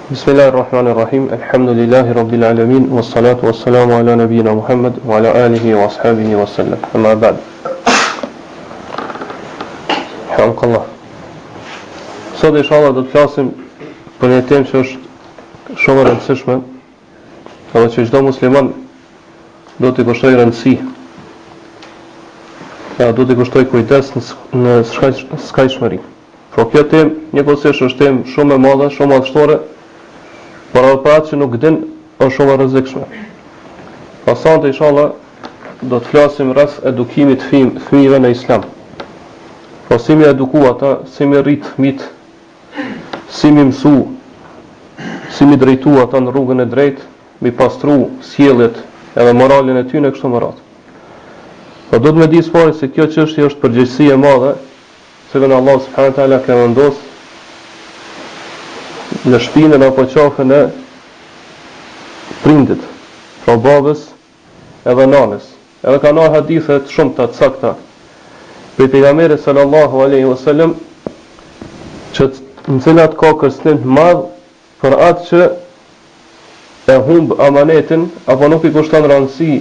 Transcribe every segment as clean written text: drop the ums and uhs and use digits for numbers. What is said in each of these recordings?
Bismillahir Rahmanir Rahim. Elhamdulillahi Rabbil Alamin. Was salatu was salamu ala nabiyyina Muhammad wa ala alihi wa ashabihi wa sallam. Amma ba'd. Alhamdulillah. Sot inshallah do të flasim për një temë që është shumë e rëndësishme, edhe që çdo musliman do t'i kushtojë rëndësi. Ja, do t'i kushtojë kujdes në, në skajshmëri. Pra kjo temë njëkohësisht është temë shumë e madhe, shumë madhështore, por edhe për atë që nuk din, është shumë e rrezikshme. Pra sonte inshallah do të flasim rreth edukimit të fëmijëve në Islam. Po si mi eduku ata, si mi rrit fëmijët, si mi mësu, si mi drejtu ata në rrugën e drejtë, mi pastru sjelljet edhe moralin e tyre kështu me radhë. Po duhet me ditë së pari se kjo çështje është përgjegjësi e madhe cilën Allahu subhanahu wa taala ka vendos në shpinën apo qafën e prindit, pra babës edhe nanës. Edhe kanë ardhur hadithe të shumta të sakta prej pejgamberit sallallahu alaihi wasallam që në cilat ka kërcënim të madh Për atë që e humb amanetin apo nuk i kushton rëndësi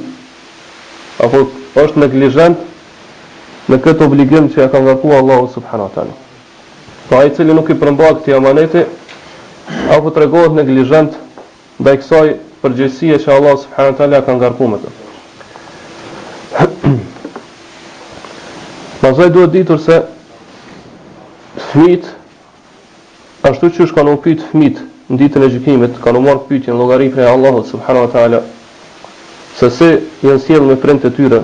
apo është neglizhent në këtë obligim që ja ka ngarkuar Allahu subhanahu wa taala. Pra ai i cili nuk i përmbahet këtij amaneti apo tregohet neglizhent ndaj kësaj përgjegjësie që Allahu subhanahu wa taala ka ngarkuar me të. Pastaj duhet ditur se fëmijët Ashtu qysh kanë u pyet fëmijët në ditën e gjykimit, kanë u marrë pyetje në llogari prej Allahut subhanahu wa taala se si janë sjellë me prindët e tyre,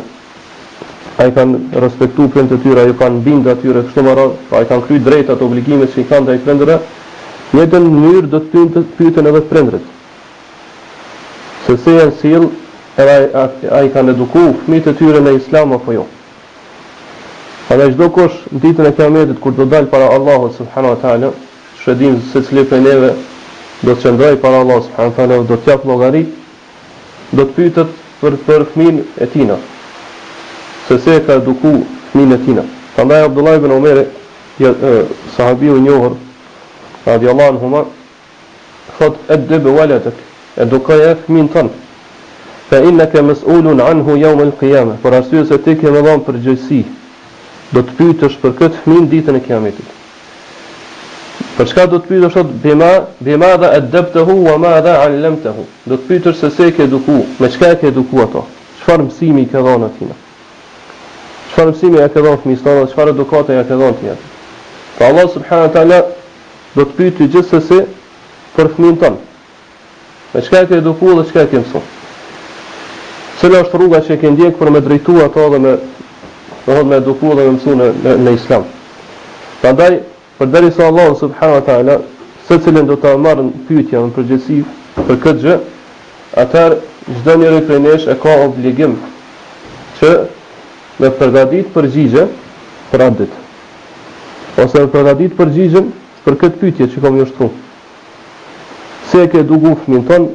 a i kanë respektu prindët e tyre, a ju kanë bind atyre, kështu me radhë, pra a i kanë kry drejtat, obligimet që i kanë ndaj prindërve, në njëjtën mënyrë do të pyeten edhe prindërit. Se si janë sjellë, edhe a, a i kanë eduku fëmijët e tyre në Islam apo jo. Prandaj çdo kush në ditën e Kiametit kur do dalë para Allahut subhanahu wa taala, që e dimë secili prej neve do të qëndrojë para Allahut subhanahu wa taala dhe do të japë llogari, do të pyetet për për fëmijën e tina. Se si e ka eduku fëmijën e tina. Prandaj Abdullah ibn Omeri, sahabiu i njohur, radiallahu anhuma, Thotë, Eddib waladek, edukoje fëmijën tënd, fe inneke mes'ulun anhu yawm al-qiyamah, për arsye se ti ke me dhënë përgjegjësi, do të pyetesh për këtë fëmijë në ditën e Kiametit. Për çka do të pyetesh thotë, bima bimadha addabtahu wa madha 'allamtahu. Do të pyetesh se si e ke eduku, me çka e ke eduku ato, çfarë mësimi i ke dhënë atij. Çfarë mësimi ja ke dhënë fëmijës tënd dhe çfarë edukate ja ke dhënë ti atij. Pra Allah subhanahu wa taala do të pyet ty gjithsesi për fëmijën tënd. Me çka e ke eduku dhe çka e ke mësu. Cila është rruga që e ke ndjek për me drejtu ato dhe me do thotë me eduku dhe me mësu në, në, në islam. Prandaj, përderisa Allahu subhanahu wa taala secilin do ta marrë në pyetje në përgjegjësi për këtë gjë, atëherë çdo njeri prej nesh e ka obligim që me përgatit përgjigje për atë ditë. Ose me përgatit përgjigjen për këtë pyetje që kam ju shtru. Si e ke eduku fëmin tënd,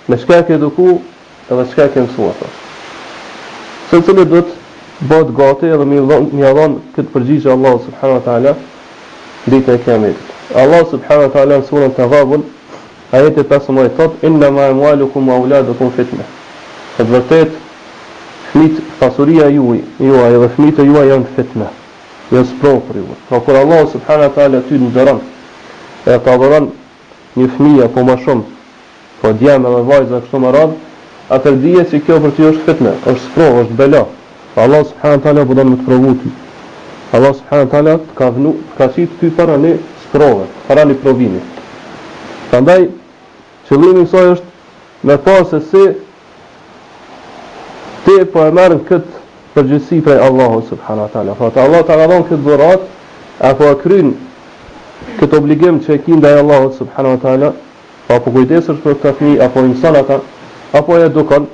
me çka e ke eduku edhe çka e ke mësu ato. Secili do të bëhet gati edhe me ia dhon këtë përgjigje Allahu subhanahu wa taala ditën e Kiametit. Allahu subhanahu wa taala në surën Taghabun ajeti 15 thot inna ma amwalukum wa auladukum fitna. Në të vërtetë fëmijët pasuria juaj, juaj dhe fëmijët e juaj janë fitne. Janë sprovë për ju. Pra kur Allahu subhanahu wa taala ty të nderon e ta dhuron një fëmijë apo më shumë, po djem edhe vajza kështu me radhë, atëherë dije se kjo për ty është fitne, është sprovë, është bela. Pra Allahu subhanahu wa taala po don me të provu ty. Allahu subhanahu wa taala të ka vnu, të ka qitë ty para një sprove, para një provimi. Prandaj qëllimi i saj është me pa se si Ti po e merr këtë përgjegjësi prej Allahut subhanahu wa taala. Thotë Allah ta ka dhënë këtë dhuratë, a po e kryen këtë obligim që e ki ndaj Allahut subhanahu wa taala, po apo kujdesesh për këta fëmijë, apo i mëson ata, apo e edukon,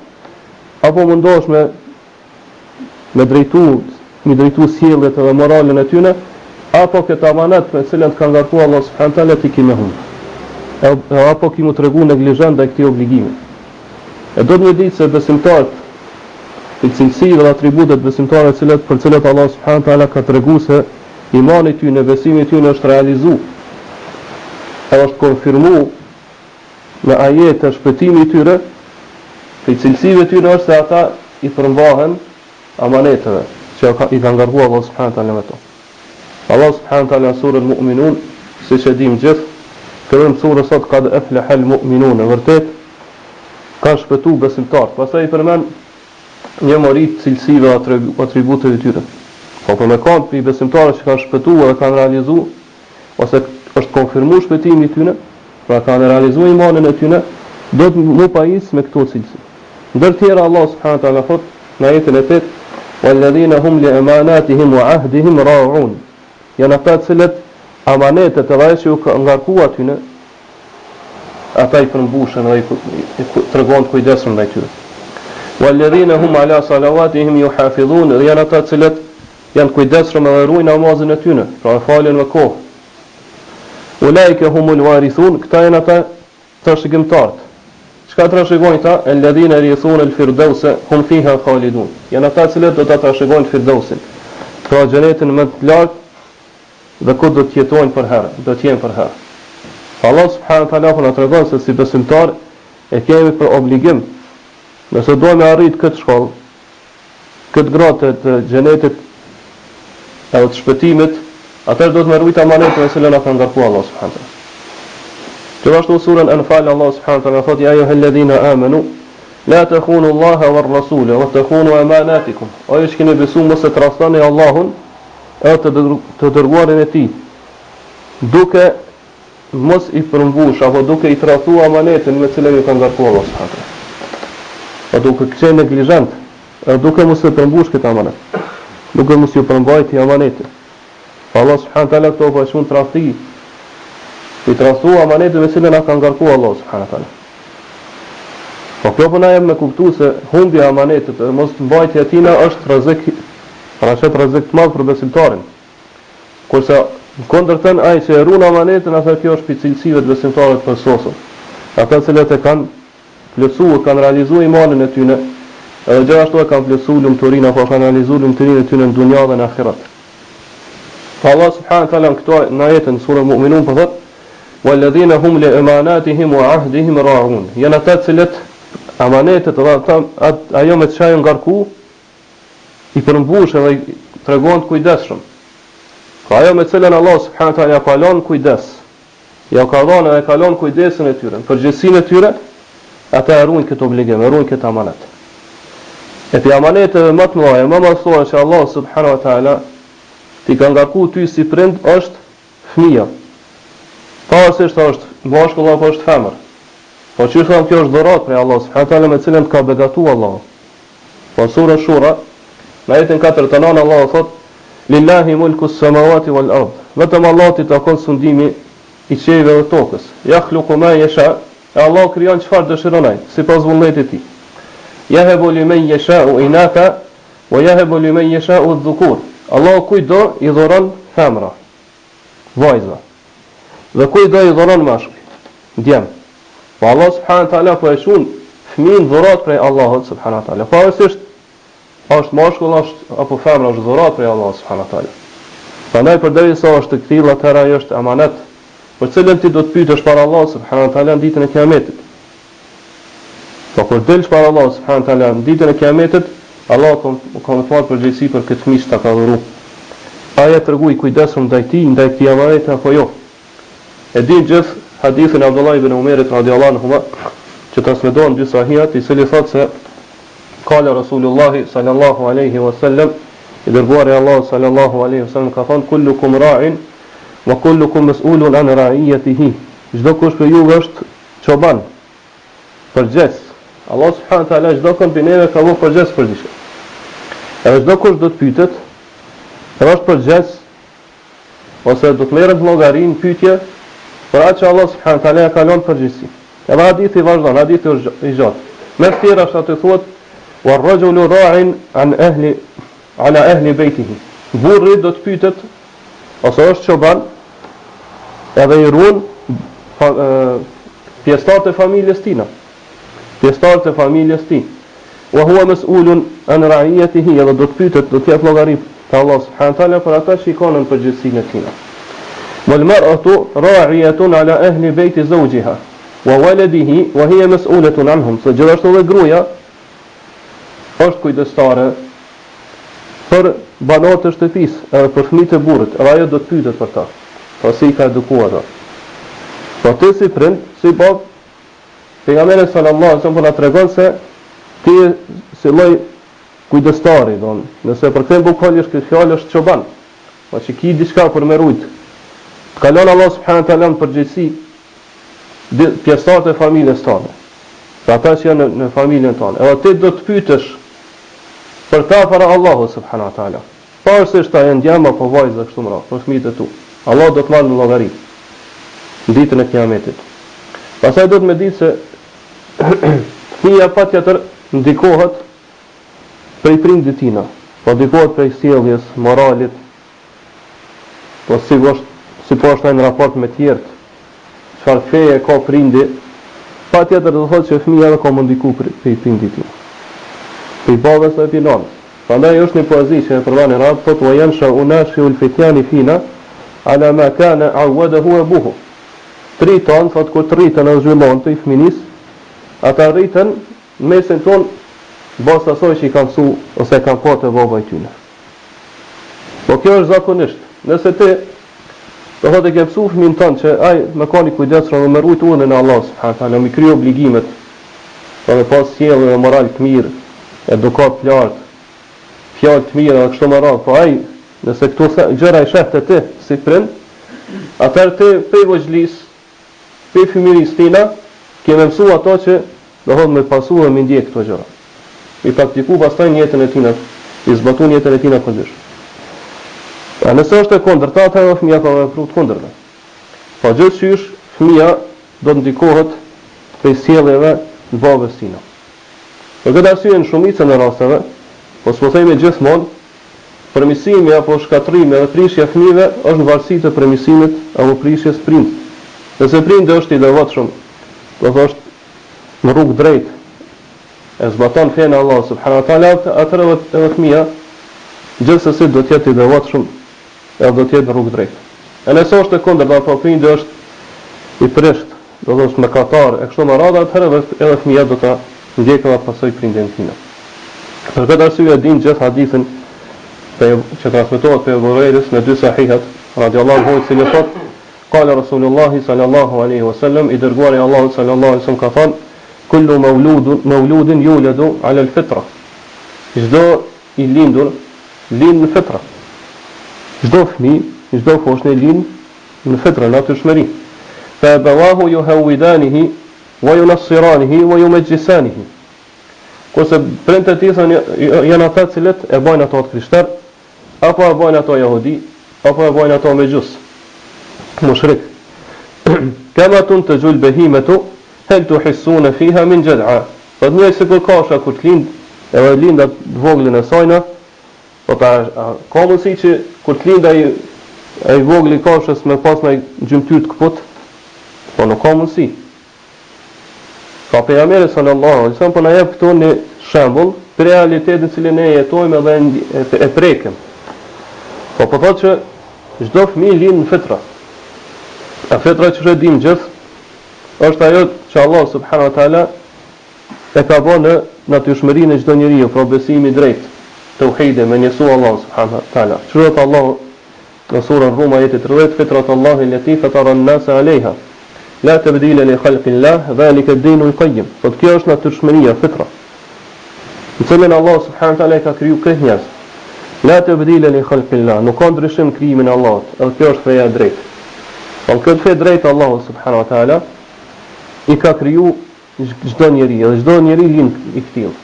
apo mundohesh me me drejtu, me drejtu sjelljet edhe moralin e tyre, apo këtë amanet me cilën të ka ngarkuar Allah subhanahu taala ti ki me humb. E, e apo ki mu tregu neglizhent ndaj këtij obligimi. E do të me ditë se besimtarët i cilësi dhe atributet besimtarëve të cilët për cilët Allah subhanahu taala ka tregu se imani i tyre, besimi i tyre është realizu, edhe është konfirmu. me ajete shpëtimi i tyre, prej cilësive të tyre është se ata i përmbahen amaneteve që i ka ngarkuar Allahu subhanahu wa taala me to. Allahu subhanahu wa taala në surën Mu'minun, siç e dimë gjithë, fillim të surës thotë kad eflehel mu'minun, vërtet kanë shpëtu besimtarët. Pastaj i përmend një mori të cilësive dhe atributeve të tyre. Po për me kanë prej besimtarëve që kanë shpëtu dhe kanë realizu ose është konfirmu shpëtimi i tyre, pra kanë realizu imanin e tyre, duhet mu pajis me këto cilësi. Ndër tjera Allah subhanahu wa taala thot në ajetin e 8, "Walladhina hum li amanatihim wa ahdihim ra'un." Janë ata të cilët amanetet edhe ajo që u ka ngarku atyne, ata i përmbushin dhe i, i tregohen të kujdesshëm ndaj tyre. Walladhina hum ala salawatihim yuhafizun, dhe janë ata të cilët Janë të kujdesshëm edhe ruajnë namazin e tyre, pra e falin me kohë. Ulaike humul warithun, këta janë ata trashëgimtarët. Çka trashëgojnë këta? Alladhina yarithun al-firdausa hum fiha khalidun. Janë ata të cilët do ta trashëgojnë Firdausin, pra xhenetin më të lartë dhe ku do të jetojnë përherë, do të jenë përherë. Allah subhanahu wa taala po na tregon se si besimtar e kemi për obligim nëse duam me arrit këtë shkallë, këtë gradë të, të xhenetit edhe të shpëtimit, atëherë duhet me rujt amanetin me cilën na ka ngarkuar Allah subhanahu wa taala. Gjithashtu surën Anfal Allah subhanahu wa taala thotë ja ayyuhalladhina amanu la takhunu Allaha war rasula wa takhunu amanatikum. O ju që keni besuar mos e tradhtoni Allahun edhe të, të dërguarin e tij, duke mos i përmbush apo duke i tradhtu amanetin me cilën ju ka ngarkuar Allahu subhanahu wa taala. Po duke qenë neglizhent, edhe duke mos e përmbush këtë amanet, duke mos ju përmbajt amanetit. Po Allah subhanahu wa taala këto po e quan tradhti. I tradhtu amanetin me cilën na ka ngarkuar Allahu subhanahu wa taala. Po kjo po na jep me kuptu se humbja e amanetit dhe mos mbajtja e tina është rrezik, paraqet rrezik të madh për besimtarin. Kurse në kundërtën ai që e ruan amanetin atëherë kjo është prej cilësive të besimtarëve të përsosur. Ata të cilët e kanë plotësuar, kanë realizuar imanin e tyre, edhe gjithashtu e kanë plotësuar lumturinë apo kanë realizuar lumturinë e tyre në dunja dhe në ahiret. Pra Allah subhanahu wa taala në këto në ajetin në surën Mu'minun po thotë Walladhina hum li amanatihim wa ahdihim ra'un. Janë ata të cilët amanetet dhe ata ajo me çka janë ngarku i përmbushin dhe i tregohen të kujdesshëm. Pra ajo me cilën Allah subhanahu wa taala ja ka lënë kujdes, ja ka dhënë dhe ka lënë kujdesin e tyre, përgjegjësinë e tyre, ata e ruajnë këtë obligim, e ruajnë këtë amanet. E prej amaneteve më të mëdha, më madhështore që Allah subhanahu wa taala t'i ka ngarku ty si prind është fëmija. Pavarësisht a është mashkull apo është femër. Po qysh thamë kjo është dhuratë prej Allah subhanahu wa taala me cilën të ka begatu Allahu. Po në surën Shura, në ajetin 49 Allahu thotë: "Lillahi mulku s-samawati wal ard." Vetëm Allahut i takon sundimi i qiejve dhe tokës. Yakhluqu ma yasha, e Allahu krijon çfarë dëshiron ai, sipas vullnetit të tij. Yahabu liman yasha'u inatha wa yahabu liman yasha'u adh-dhukur. Allahu kujt do i dhuron femra, vajza. Dhe kujt do i dhuron meshkuj, djem. Po Allah subhanahu wa taala po e quan fëmijën dhuratë prej Allahut subhanahu wa taala. Pavarësisht a është mashkull është apo femër është dhuratë prej Allahut subhanahu wa taala. Prandaj përderisa është e këtillë atëherë ajo është amanet për cilën ti do të pyetesh para Allahut subhanahu wa taala në ditën e Kiametit. Po kur delsh para Allahut subhanahu wa taala në ditën e Kiametit, Allahu ka ka me të marrë përgjegjësi për këtë fëmijë që ta ka dhuru. A je tregu i kujdesshëm ndaj tij, ndaj këtij amaneti apo jo? E dimë gjithë hadithin e Abdullah ibn Umerit radiallahu anhuma, që transmetohet në dy sahihat, i cili thotë se Kale Rasulullahi sallallahu alaihi wasallam, i dërguari i Allahut sallallahu alaihi wasallam ka thënë kullukum ra'in wa kullukum mas'ulun an ra'iyatihi. Çdo kush prej juve është çoban, përgjegjës. Allah subhanahu wa taala çdo kënd prej neve ka bërë përgjegjës për diçka. Edhe çdo kush do të pyetet, edhe është përgjegjës ose do të merret në llogari në pyetje për atë që Allah subhanahu wa taala ja ka lënë përgjegjësi. Edhe hadithi vazhdon, hadithi është i gjatë. Mes tjerash aty thuhet wa rajulu ra'in an ahli ala ahli baytihi. Burri do të pyetet ose është çoban edhe i ruan pjesëtarët e familjes tina. Pjesëtarët e familjes tij. Wa huwa mas'ulun an ra'iyatihi, edhe do të pyetet, do të jap llogari te Allahu subhanahu wa taala për ata që i ka nën përgjegjësinë e tij. Wal mar'atu ra'iyatun ala ahli bayti zawjiha. Wa waladihi wa hiya mas'ulatun anhum, se gjithashtu edhe gruaja është kujdestare për banorët e shtëpisë, edhe për fëmijët e burrit, edhe ajo do të pyetet për ta. Po si i ka edukuar ata. Po ti si prind, si bab, pejgamberi sallallahu alaihi wasallam po na tregon se ti si lloj kujdestari, don, nëse e përkthejmë bukvalisht këtë fjalë është çoban. Po që ki diçka për me rujt. Të ka lënë Allah subhanahu wa taala në përgjegjësi pjesëtarët e familjes tënde. Pra ata që janë në, në familjen tënde. Edhe ti do të pyetesh për ta para Allahu subhanahu wa taala. Pavarësisht a janë djem apo vajza kështu me radhë, për fëmijët e tu. Allah do të marrë në llogari në ditën e Kiametit. Pastaj duhet me ditë se fëmija patjetër ndikohet prej prindit tina, po ndikohet prej sjelljes, moralit, po si është, si po është ai në raport me tjerët, çfarë feje ka prindi, patjetër do të thotë që fëmija edhe ka m'u ndiku prej prindit tij, prej babës dhe prej nënës. Prandaj është një poezi që e përmendin arabët, thotë wa yansha'u nashi'ul fityani fina ala ma kana awwadahu abuhu. Të rinjtë tanë, thotë kur të rriten edhe zhvillohen prej fëminisë, ata rriten Në mesin tonë, në bazë të asaj që i kanë mësu ose e kanë pa te baba i tyne. Po kjo është zakonisht, nëse ti do thotë e ke mësu fëmin tënd që ai me kanë i kujdesshëm dhe me rujt urdhrin e Allahut subhanahu wa taala, me kry obligimet, po me pas sjellje dhe moral të mirë, edukatë të lartë, fjalë të mira dhe kështu me radhë, po ai nëse këto gjëra i sheh te ti si prind, atëherë ti prej vogjëlisë Prej fëmijërisë tina ke me mësu ato që do thotë me pasu dhe me ndjek këto gjëra. Me i praktiku pastaj në jetën e tina, me i zbatu në jetën e tina përgjithsh. A nëse është e kundërta, atëherë edhe fëmija ka me vepru të kundërtën. Po gjithqysh fëmija do të ndikohet prej sjelljeve të babës tina. Për këtë arsye në shumicën e rasteve, po s'po themi gjithmonë, Përmirësimi apo shkatërrimi edhe prishja e fëmijëve është në varësi të përmirësimit apo prishjes së prindit. Nëse prindi është i devotshëm, do të thotë në rrugë drejtë, e zbaton fenë e Allahut subhanahu wa taala, atëherë edhe edhe fëmija gjithsesi do të jetë i devotshëm edhe do të jetë në rrugë drejtë. E nëse është e kundërta, apo prindi është i prisht, do të thotë mëkatar e kështu me radhë, atëherë edhe edhe fëmija do ta ndjekë dhe pasojë prindin e tij. Për këtë arsye e dimë gjithë hadithin pe, që transmetohet prej Ebu Hurejrës në dy sahihat, radiallahu anhu, i cili thotë, Kale Rasulullahi sallallahu alaihi wasallam, i dërguari i Allahut sallallahu alaihi wasallam ka thënë, kullu mawludun mawludin yuladu ala al-fitra. Çdo i lindur lind në fitra. Çdo fëmijë, çdo foshnjë lind në fitra, natyrshmëri. Fa abawahu yuhawidanihi wa yunassiranihi wa yumajjisanihi. Kurse prindët e tij thonë janë ata të cilët e bajnë ato të krishterë, apo e bajnë ato jehudi, apo e bajnë ato mexhus, mushrik. Kema tuntexhul behimetu, hel tuhissune fiha min xhed'a. Thotë njëjtë sikur kafsha kur të lind, edhe lind atë të voglin e sajna, thotë a, a ka mundësi që kur të lind ai ai vogli i kafshës me pas naj gjymtyrë të këput? Po nuk ka mundësi. Pra pejgamberi sallallahu alaihi wasallam po na jep këtu një shembull për realitetin në cilin ne jetojmë edhe e, e prekim. Po po thotë që çdo fëmijë lind në fitra. A fitra që e dimë gjithë është ajo që Allah subhanahu wa taala e ka bërë në natyrshmërinë e çdo njeriu, pra besimi i drejtë, tauhidi me njësu Allah subhanahu wa taala. Që thotë Allahu Në surën Rum ajeti 30, Fitrat Allahi leti fatara an-nasa alejha. La tebdile li khalqillah, dhalike dinul qayyim. Thotë kjo është natyrshmëria, fitra. Në cilën Allah subhanahu wa taala i ka kriju krejt njerëz. La tebdile li khalqillah, nuk ka ndryshim në krijimin e Allahut, edhe kjo është feja e drejtë. Po në këtë fe drejtë Allahu subhanahu wa taala i ka kriju çdo njeri, edhe çdo njeri lind i këtillë.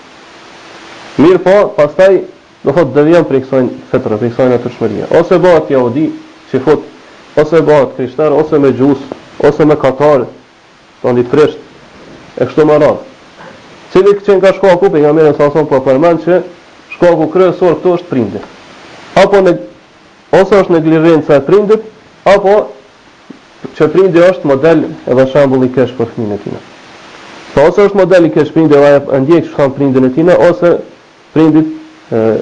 Mirëpo, pastaj Do thotë devijon prej kësaj fitre, prej kësaj natyrshmërie. Ose bëhet jahudi, çifut, ose bëhet krishter, ose mexhus, ose mëkatar, do i prisht, e kështu me radhë. Cili qenka shkaku, pejgamberi sa sa po përmend që shkaku kryesor këtu është prindi. Apo në ose është neglizhenca e prindit, apo që prindi është model edhe shembull i keq për fëmijën e tij. Po ose është model i keq prindi dhe e ndjek çfarë prindin e tij, ose Prindi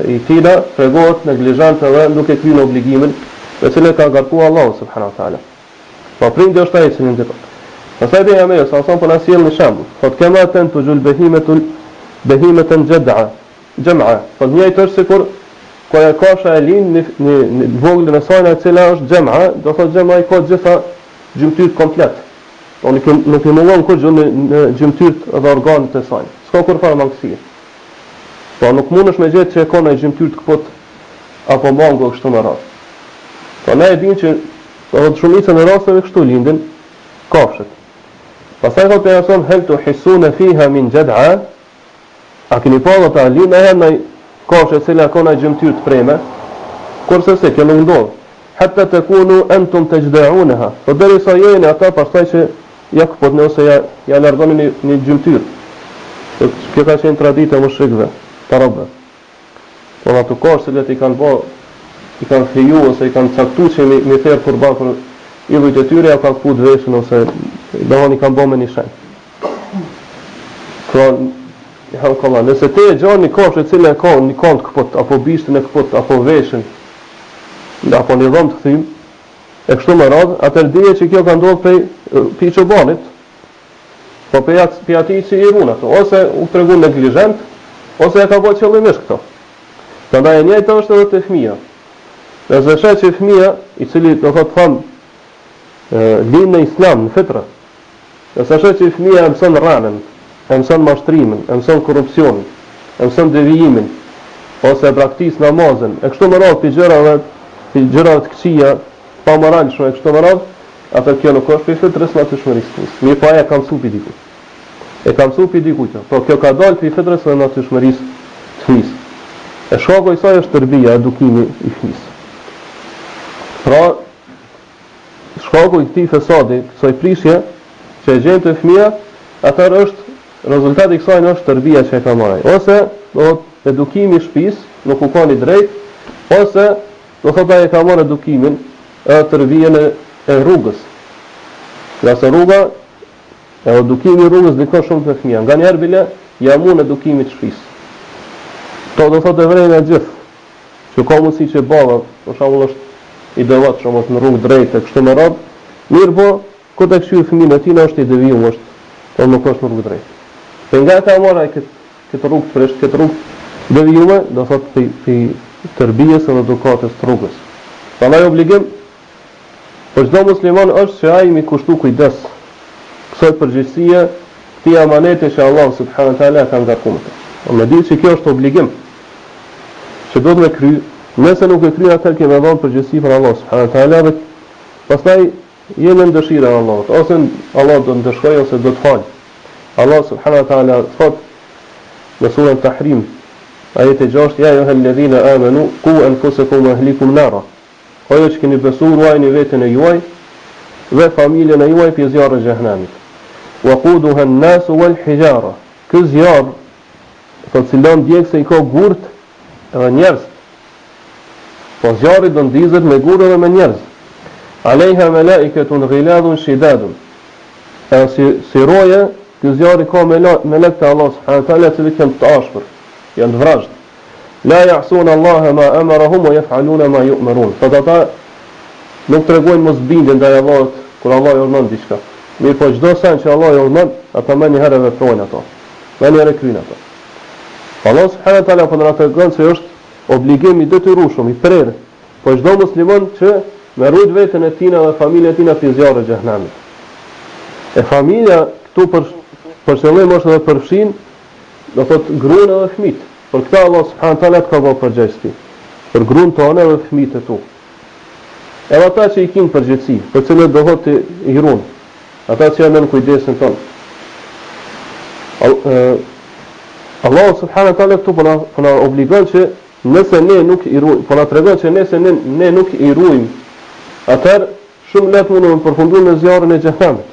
i tina tregohet neglizhent edhe nuk e kryen obligimin me të cilin e ka ngarkuar Allahu subhanahu wa taala. Po prindi është ai i cili ndikon. Pastaj pejgamberi sa sa po na sjell një shembull. Thot kema tentuxhul behimetul behimeten xhed'a. Xhem'a. Thot njëjtë është sikur kur ajo kafsha e lind një një, një voglën e saj e cila është xhem'a, do thot xhem'a i ka të gjitha gjymtyrët komplet. Po nuk nuk i mungon kurrgjë në, në gjymtyrët dhe organet e saj. S'ka kurrfarë mangësie. Po nuk mundesh me gjetë që e ka një gjymtyrë të këput apo mango kështu me radhë. Po ne e dimë që do thotë shumicën e rasteve kështu lindin kafshët. Pastaj thotë pejgamberi hel tuhissune fiha min xhed'a, a keni pa do të lind ndonjëherë naj kafshë e cila ka naj gjymtyrë të preme? Kurrsesi, kjo nuk ndodh. Hatta takunu antum tajda'unaha. Po derisa jeni ata pastaj që ja këputni ose ja ja largoni një, një gjymtyrë. Kjo ka qenë traditë e mushrikëve, të arabëve. Po ato kafshë të cilat i kanë bë, i kanë fiju ose i kanë caktu që mi, mi therë kurban për idhujt e tyre, ja kanë këput veshin ose domethënë i kanë bë me një shenjë. Pra, ja nëse ti e gjen një kafshë e cila ka një kanë të këput, apo bishtin e këput, apo veshin, apo një dhëmb të kthym, e kështu me radhë, atëherë dije që kjo ka ndodhur prej prej çobanit, Po prej at, prej atij që i ruan ato, ose u tregu neglizhent, ose e ka bërë qëllimisht këto. Prandaj e njëjta është edhe te fëmija. Nëse sheh që fëmija, i cili do thotë tham lind në Islam, në fitre, nëse sheh që fëmija e mëson rrenën, e mëson mashtrimin, e mëson korrupsionin, e mëson devijimin, ose e braktis namazin, e kështu me radhë prej gjërave, prej gjërave të këqija, pamoralshme e kështu me radhë, atëherë kjo nuk është prej fitrës natyrshmërisë së fëmijës. Mirëpo ai e ka mësuar prej dikujt. E ka mësuar prej dikujt kjo. Pra kjo ka dalë prej fitrës dhe natyrshmërisë të fëmijës. E shkaku i saj është terbija, edukimi i fëmijës. Pra, shkaku i këtij fesadi, kësaj prishje që e gjen te fëmija, atëherë është rezultati i kësaj është terbija që e ka marrë ai. Ose, do thotë, edukimi i shtëpisë nuk u kanë i drejtë, ose Do thotë ai e ka marrë edukimin edhe terbijen e e rrugës. Ngase rruga e edukimi i rrugës ndikon shumë te fëmija. Nganjëherë bile ja mund edukimit të shtëpisë. To do thotë e vrejnë e gjithë, që ka mundësi që baba, për shembull është i devotshëm, është në rrugë drejtë e kështu me radhë, mirëpo Kur ta kqyr fëmijën e tij është i devijuar është, por nuk është në rrugë drejtë. Prej nga e ka marrë ai këtë këtë rrugë të prisht, këtë rrugë të devijume, do thotë prej prej terbijes edhe edukatës të rrugës. Prandaj obligim për çdo musliman është që ai mi kushtu kujdes kësaj përgjegjësie, këtij amaneti që Allahu subhanahu wa taala e ka ngarkuar me të. Po me ditë që kjo është obligim që duhet me kry, nëse nuk e kryen atëherë ke me dhënë përgjegjësi para Allahut subhanahu wa taala dhe pastaj Je nën dëshirën e Allahut, ose Allahu do të ndëshkojë ose do të falë. Allahu subhanahu wa taala thotë në surën Tahrim, ajeti 6, Ja ejuhel-ledhine amenu, ku enfusekum wa ehlikum nara. O ju që keni besuar, ruajeni veten e juaj dhe familjen e juaj prej zjarrit të xhehenemit. Wa quduha an-nasu wal hijara. Ky zjarr, thotë si lëndë djegëse i ka gurt edhe njerëz. Po zjarri do ndizet me gurë dhe me njerëz. Alejha melaiketun ghiladhun shidadun. Edhe si, si roje, ky zjarri ka melek të Allahut subhanahu wa taala, të cilët janë të ashpër, janë të vrazhdë. La ya'sun Allaha ma amarahum wa yaf'aluna ma yu'marun. Thotë ata nuk tregojnë mosbindje ndaj Allahut kur Allahu i urdhënon diçka. Mirëpo çdo send që Allahu i urdhënon, ata menjëherë e veprojnë ato. Menjëherë e kryejnë ato. Allahu subhanahu wa taala po na tregon se është obligim i detyrueshëm, i prerë, për çdo musliman që me rujt veten e tina dhe familjen e tina prej zjarrit të xhehenemit. E familja këtu për për qëllim është edhe përfshin, do thotë gruan edhe fëmijët. Për këtë Allah subhanahu wa taala të ka bërë përgjegjës ty. Për gruan tënde edhe fëmijët e tu. Edhe ata që i ki në përgjegjësi, për cilët do thotë ti i ruan, ata që janë nën kujdesin tënd. Allahu subhanahu wa taala këtu po na po na obligon që nëse ne nuk i ruajmë, po na tregon që nëse ne ne nuk i ruajmë, atëherë shumë lehtë mund të përfundojmë në zjarrin e xhehenemit.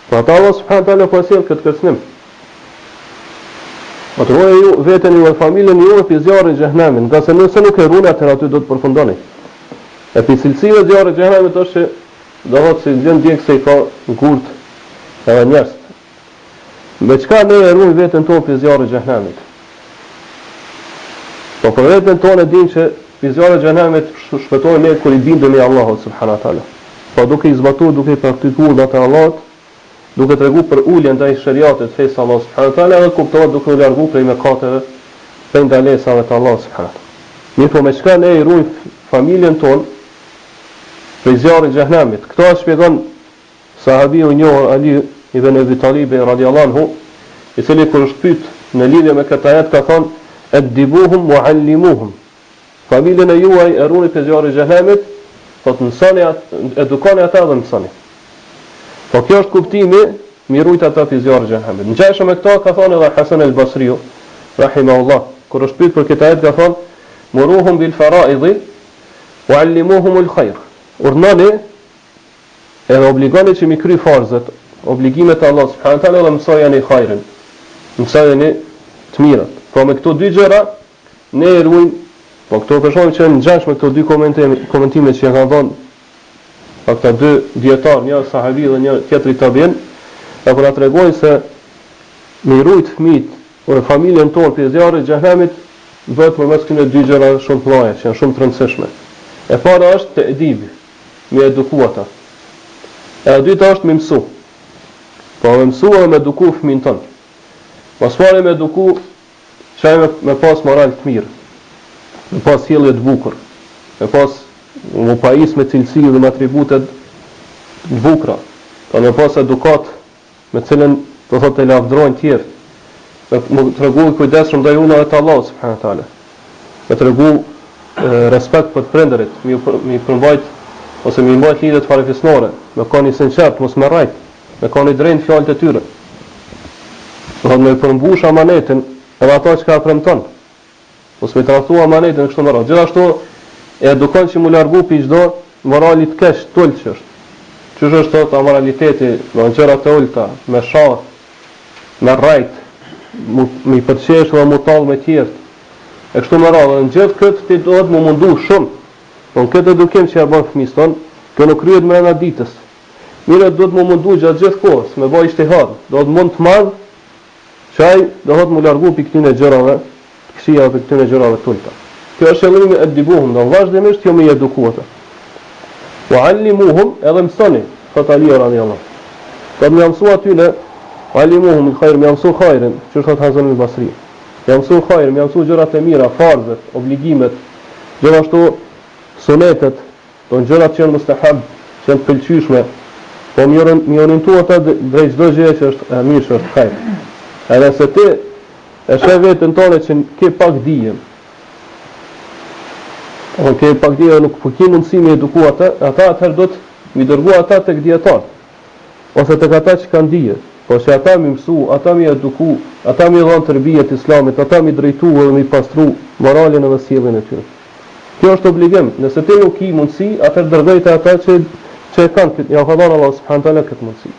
Pra ata Allah subhanahu wa taala po e sjell këtë kërcënim. Po të ruajeni ju veten ju dhe familjen juve prej zjarrit të xhehenemit, ngase nëse nuk e ruani atëherë aty do të përfundoni. E prej cilësive të zjarrit të xhehenemit është që do thotë se lëndë djegëse i ka gurt edhe njerëz. Me çka ne e ruajmë veten tonë prej zjarrit të xhehenemit? Po për veten tonë e dimë që prej zjarrit të xhehenemit shpëtojmë ne kur i bindemi Allahut subhanahu wa taala. Po duke i zbatuar, duke i praktikuar urdhrat e Allahut. duke tregu për ulje ndaj sheriatit, fesë së Allahut subhanahu wa taala edhe kuptohet duke u largu prej mëkateve, prej ndalesave të Allahut subhanahu wa taala. Mirëpo me çka ne i ruajmë familjen tonë prej zjarrit xhehenemit? Këtë e shpjegon sahabiu i njohur Ali ibn Ebi Talibi radiallahu anhu, i cili kur është pyet në lidhje me këtë ajet ka thënë eddibuhum wa allimuhum. Familjen e juaj e runi prej zjarrit xhehenemit, thotë mësoni edukoni ata dhe mësoni. Po kjo është kuptimi mi rujt ata prej zjarrit xhehenemit. Ngjashëm me këto ka thënë edhe Hasan el Basriu, rahimahullah, kur është pyet për këtë ajet ka thënë muruhum bil faraidhi wa allimuhum al khair. Urdhnoni edhe obligoni që mi kry farzet, obligimet e Allahut subhanahu wa taala dhe mësojeni hajrin. Mësojeni të mirat. Po me këto dy gjëra Ne e ruajmë, po këto po shohim që janë ngjashme këto dy komentime, komentime që ja kanë dhënë pa këta dy dietar, një sahabi dhe një tjetri tabiin, e po na tregojnë se me i rujt fëmijët ose familjen tonë prej zjarrit xhehenemit bëhet përmes këtyre dy gjërave shumë të mëdha, që janë shumë të rëndësishme. E para është te'dib, me eduku ata. E dyta është me mësu. Po me mësu edhe me eduku fëmijën tonë. Ma s'pari me eduku Që ai me, me pas moral të mirë, me pas sjellje të bukur, me pas mu pajis me cilësi dhe me atribute të bukura, pra me pas edukatë me cilën do thotë e lavdërojnë tjerët, me mu tregu i kujdesshëm ndaj urdhrave të Allahut subhanahu teala, me tregu respekt për prindërit, me mi përmbajt ose me mbajt lidhjet farefisnore, me kanë i sinqert, mos me rrejt, Me kanë i drejtë në fjalët e tyre. Do thotë me përmbush amanetin edhe ato çka e premton. Mos me tradhtu amanetin kështu me radhë. Gjithashtu e edukon që mu largu pi çdo morali të keq, të ulët që është. Qysh është thotë amoraliteti, do gjëra të ulëta, me sha, me rrejt, mu, me i përqesh dhe mu tall me tjerët. E kështu me radhë, në gjithë këtë ti duhet mu mundu shumë. Po në këtë edukim që ja bën fëmijës ton, kjo nuk kryhet mrena ditës. Mirë duhet mu mundu gjatë gjithë kohës, me ba ixhtihad, do thotë mund të madh, që ai do thotë mu largu pi këtyne gjërave të këqija dhe pi këtyne gjërave të ulëta. Kjo është qëllimi eddibuhum, do vazhdimisht ju me i eduku ata. Wa allimuhum edhe mësoni, thot Aliu radiallahu. Do me ja mësu atyne, allimuhum el khair, me ja mësu hajrin, që thot Hasan el Basri. Me ja mësu hajrin, me ja mësu gjërat e mira, farzet, obligimet, gjithashtu sunetet, Do gjërat që janë mustahab, që janë të pëlqyeshme, po mi mi orientu ata drejt çdo gjëje që është e mirë, që është hajr. Edhe se ti e sheh veten tënde që ke pak dije, po ke pak dije nuk po ke mundësi me eduku ata, ata atëherë do të mi dërgu ata tek dijetarët ose tek ata që kanë dije, po që ata mi mësu, ata mi eduku, ata mi dhënë terbijet islamit, ata mi drejtu edhe mi pastru moralin edhe sjelljen e tyre. Kjo është obligim, nëse ti nuk ki mundësi, atëherë dërgoj te ata që që e kanë këtë, ja ka dhënë Allahu subhanahu teala këtë mundësi.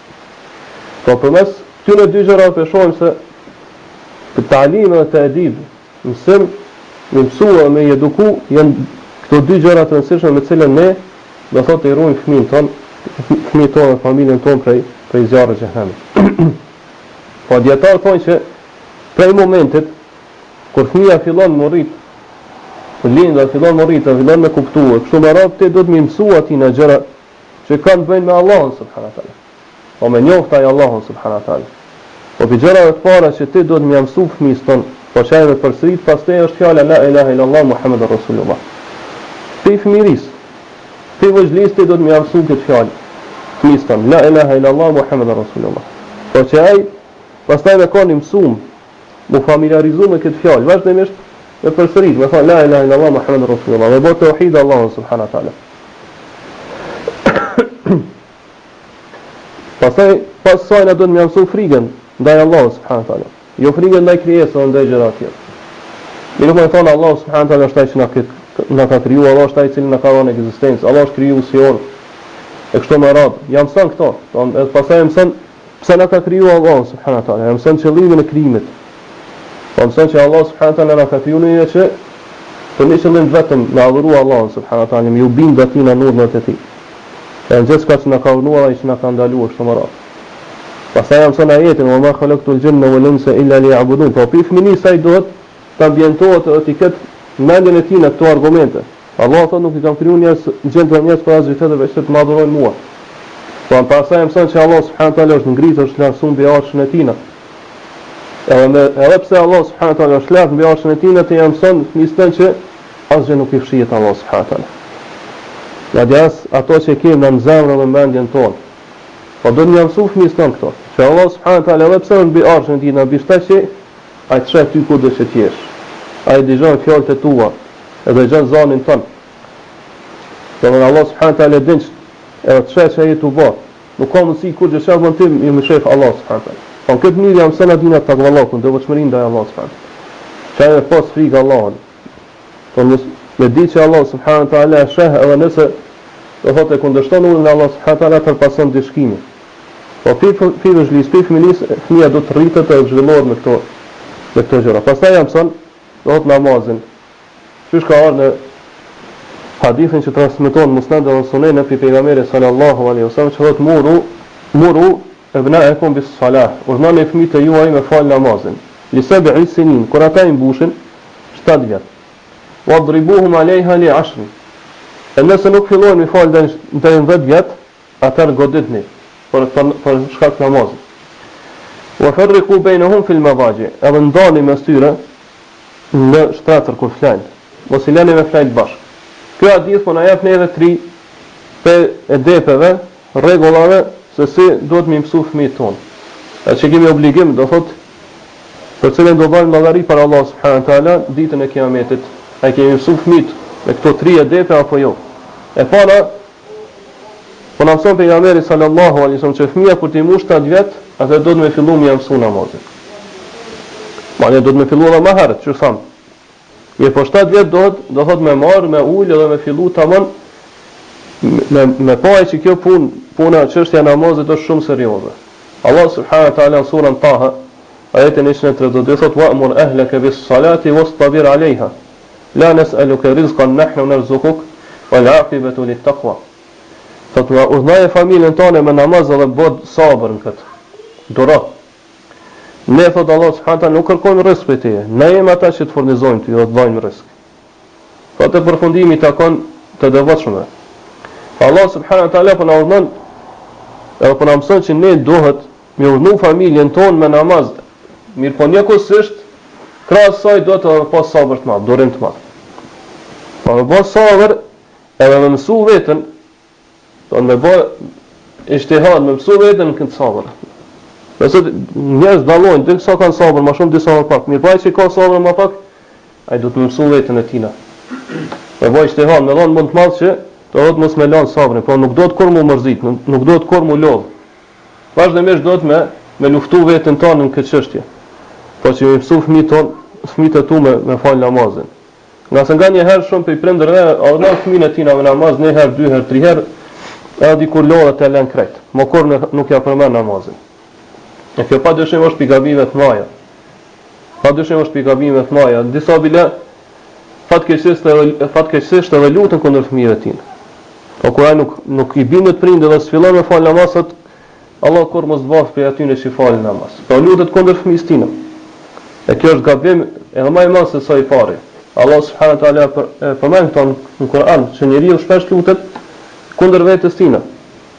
Po përmes këtyre dy gjërave po shohim se të talim dhe të edib, mësim, me mësu dhe me eduku, janë këto dy gjëra të rëndësishme me të cilën ne do thotë i ruajmë fëmijën ton, fëmijët tonë dhe familjen tonë prej prej zjarrit xhehenemit. Po dijetarët thonë që prej momentit Kur fëmija fillon mu rrit, kur lind dhe fillon mu rrit dhe fillon me kuptu, e kështu me radhë ti duhet me i mësu atij gjëra që kanë të bëjnë me Allahun subhanahu wa taala. Po me njoft ai Allahun subhanahu wa taala. Po prej gjërave të para që ti duhet me ia mësu fëmijës tënd, po që ai me përsërit pas teje është fjala la ilaha illallah Muhammedur Rasulullah. Prej fëmijërisë, prej vogëlisë ti duhet me ia mësu këtë fjalë fëmijës tënd, la ilaha illallah Muhammedur Rasulullah. Po që ai pastaj me kon i mësum Mu familiarizu me këtë fjalë, vazhdimisht me përsërit, me thonë la ilaha illallah Muhammedur Rasulullah, me bë tauhid Allahun subhanahu wa taala. Pastaj pas saj na duhet me mësu frigën ndaj Allahut subhanahu wa taala. Jo frigën ndaj krijesës dhe ndaj gjërave të tjera. Mirëpo me thonë Allahu subhanahu wa taala është ai që na kë na ka krijuar, Allah është ai i cili na ka dhënë ekzistencë, Allah është krijuesi jonë. E kështu me radhë, ja mëson këto, do edhe pastaj e mëson Pse na ka kriju Allahu subhanahu wa taala? Ja mëson qëllimin e krijimit. Po mëson që Allahu subhanahu wa taala na ka kriju ne që për një qëllim të vetëm me adhuru Allahun subhanahu wa taala, me ju bind atij në urdhrat e tij. E në gjithçka që na ka urdhëruar ai që na ka ndaluar kështu me radhë. Pastaj ja mëson ajetin, "Wa ma khalaqtul jinna wal insa illa liya'budun." Po pi fëminisë ai duhet të ambientohet edhe t'i ketë mendjen e tij në këto argumente. Allahu thotë nuk i kam kriju njerëz, xhinët dhe njerëz për asgjë tjetër veç se të më adhurojnë mua. Po pastaj e mëson që Allah subhanahu taala është ngritur, është lartësuar mbi arshin e tina. Edhe me edhe pse Allah subhanahu taala është lart mbi arshin e tina, ti ia mëson fëmijës tënd që asgjë nuk i fshihet Allah subhanahu taala. Madje as ato që kemi në zemrën dhe mendjen tonë. Po do të ia mësu fëmijës tonë këto, që Allah subhanahu taala edhe pse është mbi arshin e tina, mbi shtat qiej, ai të sheh ty kudo që të jesh. Ai dëgjon fjalët e tua, e dëgjon zanin tënd. Domethënë Allah subhanahu taala din që edhe të sheh çka je tu bë. Nuk ka mundësi kurgjë çka bën ti me mshef Allah subhanahu taala. Po në këtë mënyrë ia mëson atina takvallakun, devotshmërinë ndaj Allahut subhanahu taala. Që ai me pas frikë Allahun. Po mos me di që Allah subhanahu taala e sheh edhe nëse do thotë e kundërshton urdhrin e Allah subhanahu taala të pason ndëshkimi. Po pi pi vëzhlis, pi fëminis, fëmija do të rritet dhe të zhvillohet me këto me këto gjëra. Pastaj ia mëson do thotë namazin, Qysh ka ardhur në hadithin që transmetohet në Musned dhe Sunen prej pejgamberit sallallahu alaihi wasallam që thotë muru muru ebnaekum bis salah, urdhëroni fëmijët e juaj me fal namazin. Li seb'i sinin, kur ata i mbushin 7 vjet. Wadribuhum alejha li ashrin. E nëse nuk fillojnë me fal deri në 10 vjet, atëherë goditni për për shkak të namazit. Wa farriqu bainahum fil madaji, edhe ndani mes tyre në shtretër kur flajnë, mos i lëni me flajt bashkë. Ky hadith po na jep neve tri prej edepeve, rregullave se si duhet me i mësu fëmijët tonë. E që kemi obligim, do thotë, për cilën do dhajmë llogari para Allah subhanahu wa taala ditën e Kiametit. A i kemi mësu fëmijët me këto tri edepe apo jo? E para, Po na mëson pejgamberi sallallahu alaihi wasallam që fëmija kur t'i mbush 7 vjet, atëherë duhet me fillu me ia mësu namazin. Madje duhet me fillu edhe më herët, që thamë. Mirëpo 7 vjet duhet, do thot me marr, me ul edhe me fillu tamam me me pa që kjo punë, puna çështja e namazit është shumë serioze. Allah subhanahu wa taala në surën Taha, ajetin 132 thot wa'mur ahlaka bis salati wastabir 'alayha. La nes'eluke rizqan nahnu nerzukuk wal aqibatu lit taqwa. Thotë urdhnoje familjen tënde me namaz dhe bë sabër në këtë. Duro. Ne thotë Allah subhanahu taala nuk kërkojmë rrisk prej teje. Ne jemi ata që të furnizojmë ty dhe të dhajmë rrisk. Thotë përfundimi i takon të devotshmëve. Allah subhanahu taala po na urdhnon edhe po na mëson që ne duhet Me urdhnu familjen tonë me namaz, mirëpo njëkohësisht krahas saj duhet edhe me pas sabër të madh, durim të madh. Po me pas sabër edhe me mësu veten, do me bë ixhtihad, me mësu veten në këtë sabër. Nëse njerëz dallojnë, disa kanë sabër më shumë, disa më pak. Mirëpo ai që ka sabër më pak, ai duhet me mësu veten e tina. Me bë ixhtihad, me dhon mund të madh që do thotë mos me lën sabrin, po nuk duhet kurrë mu mërzit, nuk, nuk duhet kurrë mu lodh. Vazhdimisht duhet me me luftu veten tonë në këtë çështje. Po që me mësu fëmijët tonë, fëmijët e tu me me fal namazin. Ngase nganjëherë shumë prej prindërve urdhnon fëmijën e tina me namaz një herë, dy herë, tri herë, edhe dikur lodhet e lën krejt. Mo kurrë nuk ja përmend namazin. E kjo padyshim është prej gabimeve të mëdha. Padyshim është prej gabimeve të mëdha. Disa bile fatkeqësisht edhe fatkeqësisht edhe luten kundër fëmijëve të tyre. Po kur ai nuk nuk i bindet prindit dhe s'fillon me fal namaz, thot Allah kurrë mos të bëftë prej atyre që falin namaz. Po lutet kundër fëmijës tina. E kjo është gabim edhe më i madh se sa i pari. Allah subhanahu wa taala e përmend këto në Kur'an që njeriu shpesh lutet kundër vetes tina.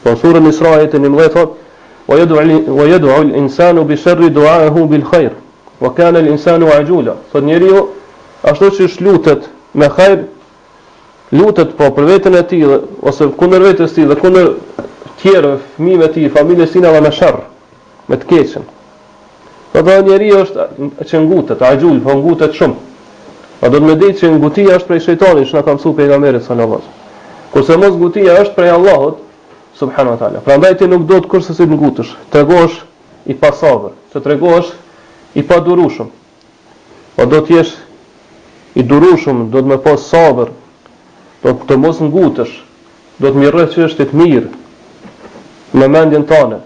Po në surën Isra ajeti 11 thot: "Wa yad'u wa yad'u al-insanu bi sharri du'ahu bil khair." Wa kana al-insanu ajula. Thot njeriu ashtu qysh lutet me hajr, lutet po për veten e tij dhe ose kundër vetes tij dhe kundër tjerëve, fëmijëve të tij, familjes tij edhe me sherr, me të keqen. Po do njeriu është që ngutet, axhul, po ngutet shumë. Po do të me ditë që ngutia është prej shejtanit, që na ka mësuar pejgamberi sallallahu alajhi wasallam. Kurse mos ngutia është prej Allahut subhanahu wa taala. Prandaj ti nuk duhet kurrsesi të ngutesh, tregohesh i pasabër, të tregohesh i padurueshëm. Po do të jesh i durueshëm, do të me pas sabër, do të mos ngutesh, do të m'i rreh çështjet mirë me mendjen tënde.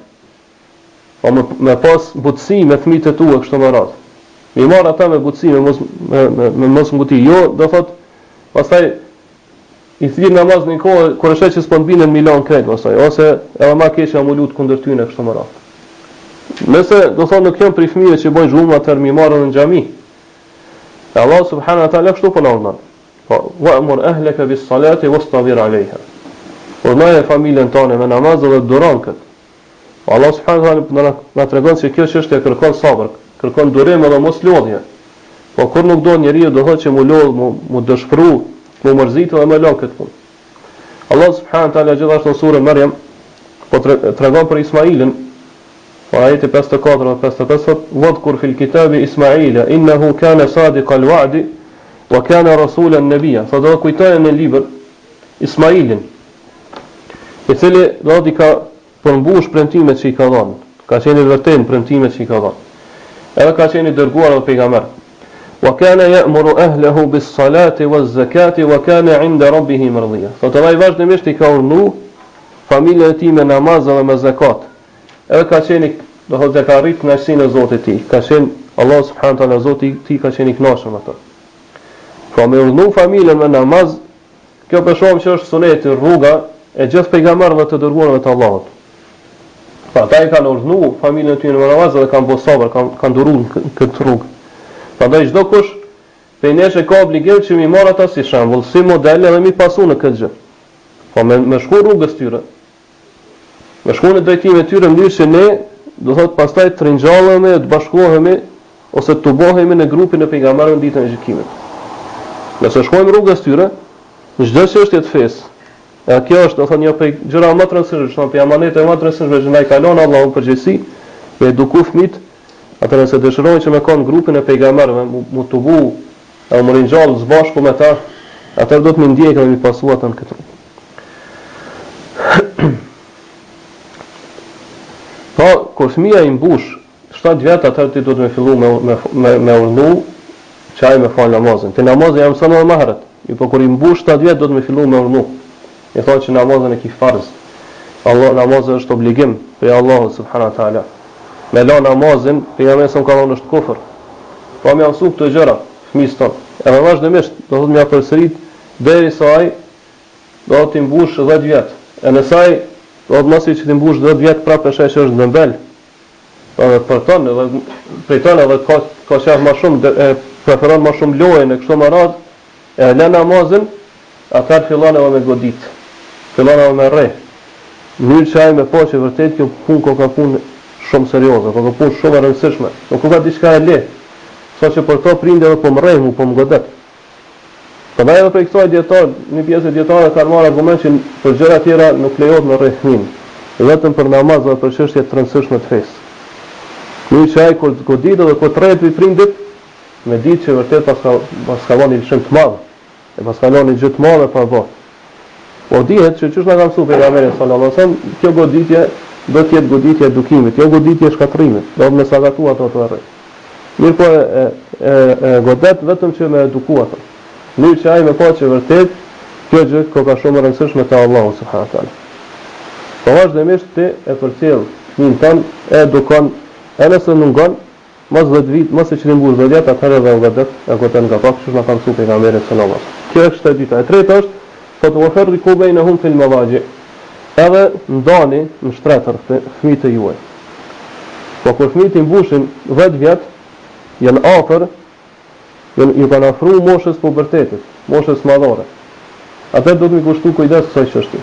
Po me, me pas butësi me fëmijët e tu e kështu me radhë. Mi marr ata me butësi, me mos me, me, me mos nguti. Jo, do thot, pastaj I thirr namaz në një kohë kur e sheh që s'po të binden mi lan krejt pastaj ose edhe ma keq me u lut kundër tyne kështu me radhë. Nëse do thonë nuk janë prej fëmijëve që bëjnë zhurmë atëherë mi marrë në xhami. E Allah subhanahu wa taala kështu po na urdhëron. Po wa'mur ahlaka bis salati wastabir alejha. Urdhnoje familjen tënde me namaz dhe duron këtë. Po Allah subhanahu wa taala na tregon se kjo çështje kërkon sabër, kërkon durim edhe mos lodhje. Po kur nuk do njeriu do thotë që mu lodh, mu, mu dëshpru, mu mërzit dhe me lënë këtë punë. Allah subhanahu wa taala gjithashtu në surën Maryam po tregon për Ismailin, po ajeti 54 dhe 55 thot: "Wadhkur fil kitabi Ismaila innahu kana sadiqal wa'di wa kana rasulan nabiyya." Thotë dhe kujtoje në libër Ismailin, i cili do thotë i ka përmbush premtimet që i ka dhënë, ka qenë i vërtetë në premtimet që i ka dhënë. Edhe ka qenë i dërguar edhe pejgamber. Wa kana ya'muru ahlahu bis-salati waz-zakati wa kana 'inda rabbih mardiya. Thotë edhe ai vazhdimisht i ka urdhnu familjen e tij me namaz dhe me zakat. Edhe ka qenë do thotë ka arrit kënaqësinë e Zotit të tij. Ka qenë Allah subhanahu wa taala Zoti i tij ka qenë i kënaqur me të. Pra me urdhnu familjen me namaz Kjo po shohim që është suneti, rruga e gjithë pejgamberëve të dërguarve të Allahut. Pra ata i kanë urdhnu familjen e tyre me namaz dhe kanë bërë sabër, kanë kanë duruar në këtë rrugë. Prandaj çdo kush prej nesh e ka obligim që mi marr ata si shembull, si model edhe mi pasu në këtë gjë. Po me me shku rrugës tyre, Me shku në drejtimin e tyre në mënyrë që ne, do thotë pastaj të ringjallemi e të bashkohemi ose të tubohemi në grupin e pejgamberëve në ditën e gjykimit. Nëse shkojmë rrugës tyre, në çdo çështje të fesë, edhe kjo është, do thotë, një prej gjërave më të rëndësishme, që prej amaneteve më të rëndësishme që na i ka lënë Allahu përgjegjësi, me eduku fëmijët, atëherë nëse dëshirojmë që me kanë grupin e pejgamberëve, mu, mu tubu edhe mu ringjall së bashku me ta, atëherë do të mi ndjekë dhe mi pasu ata në këtë rrugë. Po, kur fëmija i mbush 7 vjet, atëherë ti duhet me fillu me me me, me urdhnu që ai me fal namazin. Ti namazin ja mëson edhe më herët. Po kur i mbush 7 vjet duhet me fillu me urdhnu. I thonë që namazin e ki farz. Allah namazi është obligim prej Allahut subhanahu wa taala. Me la namazin, pejgamberi sa ka thonë është kufër. Po me mësu këto gjëra fëmijës ton. Edhe vazhdimisht do thotë me ja përsërit derisa ai do t'i mbush 10 vjet. E nëse ai do të masi që t'i mbush 10 vjet prapë e sheh që është dembel, edhe përton edhe priton edhe ka ka qef më shumë e preferon më shumë lojën e kështu me radhë, e lë namazin, atëherë fillon edhe me godit. Fillon edhe me rreh. Në mënyrë që ai me pa që vërtet kjo punë koka punë shumë serioze, koka punë shumë e rëndësishme, nuk koka diçka e lehtë, saqë për to prindi edhe po më rreh mu, po më godet. Prandaj edhe prej kësaj dijetarët, një pjesë e dijetarëve kanë marrë argument që për gjëra tjera nuk lejohet me rreh fëmijën, vetëm për namaz dhe për çështje të rëndësishme të fesë. Në mënyrë që ai kur të goditet dhe kur të rrehet prej prindit, me ditë që vërtet paska paska bërë një lëshim të madh, e paska lënë një gjë të madhe pa bërë. Po dihet që qysh na ka mësuar pejgamberi sallallahu alajhi wasallam, kjo goditje do të jetë goditje e edukimit, jo goditje e shkatërrimit, do të me sakatu ato të rreh. Mirëpo e, e, e godet vetëm që me eduku ato. Mënyrë që ai me pa që vërtet kjo gjë koka shumë e rëndësishme te Allahu subhanahu wa taala. Po vazhdimisht ti e përcjell fëmijën tënd, e edukon, e nëse nuk ngon, mas 10 vit, masi që t'i mbush 10 vjet, atëherë edhe e godet, e godet nga pak, qysh na ka mësuar pejgamberi sallallahu alajhi wasallam. Kjo është e dyta. E treta është, thotë wa farriqu bainahum fil madaji. Edhe ndani në shtretër fëmijët e juaj. Po kur fëmijët i mbushin 10 vjet, janë afër, janë ju kanë afru moshës pubertetit, moshës madhore. Atëherë duhet mi kushtu kujdes kësaj çështje.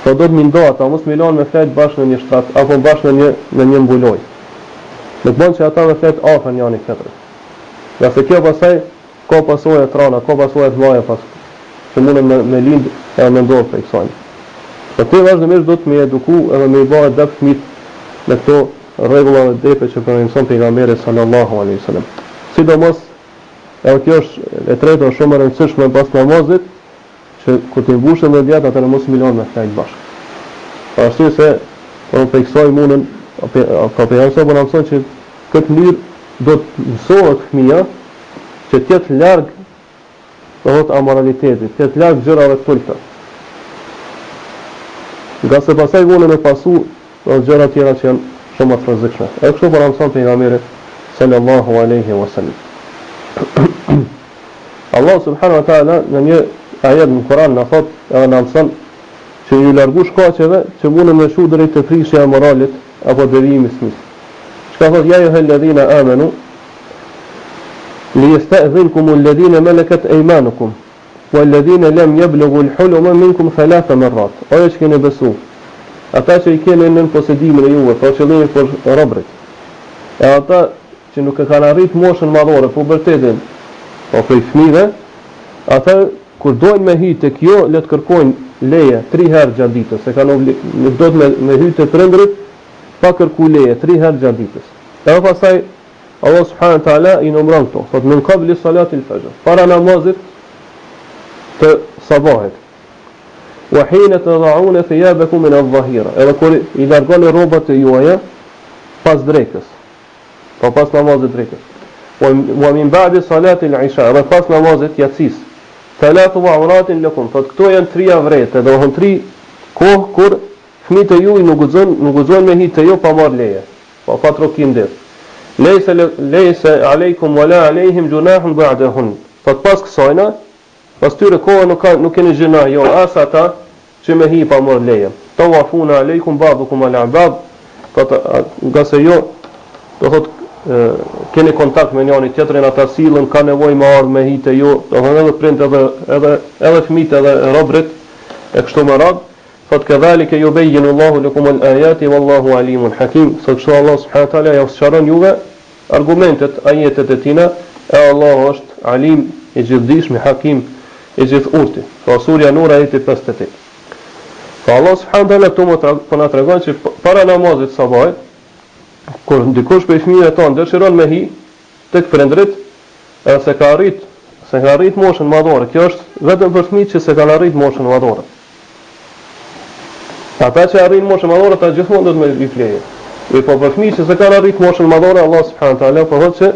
Po duhet mi nda ata, mos mi lanë me flet bashkë në një shtrat apo bashkë në një në një mbulojë. Nuk bën që ata me flet afër njëri tjetrit. Ngase kjo pastaj ka pasoja të rana, ka pasoja të mëdha pas që mundën me, me lind edhe me ndodh prej kësaj. Po ti vazhdimisht duhet me eduku edhe me i bë edep fëmijët me këto rregulla dhe edepe që po na mëson pejgamberi sallallahu alaihi wasallam. Sidomos edhe kjo është e treta është shumë e rëndësishme pas namazit që kur të mbushen 10 vjet atëherë mos mi lënë me flajt bashkë. Për arsye se po prej kësaj mundën pra pejgamberi po na mëson që këtë mënyrë do të mësohet fëmija që të jetë larg do thotë amoralitetit, të jetë larg gjërave të ulëta. Ngase pastaj vonë me pasu do thotë gjëra tjera që janë shumë më të rrezikshme. Edhe kështu po na mëson pejgamberi sallallahu alaihi wasallam. Allah subhanahu wa taala në një ajet në Kur'an na thot edhe na mëson që ju largu shkaqeve që mundën me çu deri te prishja e moralit apo devijimi i fëmijës. Çka thot ja ejjuhelledhina amenu li jestedhinkum alladhina malakat aymanukum. Walladhina lam yablughu al-huluma minkum thalatha marrat. O ju që keni besu, ata që i keni nën posedimin e juve, pra qëllimi për robërit. E ata që nuk e kanë arrit moshën madhore, pubertetin, po prej fëmijëve, ata kur dojnë me hy tek ju, le të kërkojnë leje tri herë gjatë ditës, se kanë obli, nuk do të me, me hy te prindërit pa kërku leje tri herë gjatë ditës. Edhe pastaj Allah subhanahu wa taala i numëron këto, thotë min qabli salati al-fajr, para namazit të sabahit. Wa hina tad'un thiyabakum min adh-dhahira, edhe kur i largoni rrobat e juaja pas drekës. Po pas namazit drekës. Wa min ba'di salati al-isha, edhe pas namazit jacisë. Thalathu awratin lakum, thotë këto janë tri avrete, do të thonë tri kohë kur fëmijët e juaj nuk guxojnë, nuk guxojnë me hi te ju pa marrë leje. Po pa trokit n'derë. Lejse lejse alejkum wala alejhim junahun ba'dahun. Thot pas kësajna, pas tyre kohë nuk ka nuk keni gjynah jo as ata që me hi pa marr leje. Tawafuna alejkum ba'dukum ala ba'd. Thot ngase jo do thot keni kontakt me njëri tjetrin ata sillen ka nevojë me ardh me hi te ju, do thot edhe prind edhe edhe edhe fëmijët edhe robrit e kështu me radhë. Thotë kedhalike jubejjinu Allahu lekumul ajati wallahu alimun hakim, thotë kështu Allahu subhanahu wa taala jau sqaron juve argumentet, ajetet e tina, e Allahu është Alim, i gjithëdijshmi, Hakim, i gjithëurti. Pra surja Nur ajeti 58. Pra Allahu subhanahu wa taala këtu po na tregon që para namazit sabahit, kur dikush prej fëmijëve tanë dëshiron me hi tek prindërit, edhe s'e ka arrit, s'e ka arrit moshën madhore, kjo është vetëm për fëmijët që s'e kanë arrit moshën madhore. Ata që arrijnë moshën madhore, ata gjithmonë do të me lyp leje. Mirëpo për fëmijët që s'e kanë arrit moshën madhore, Allah subhanahu wa taala po thotë që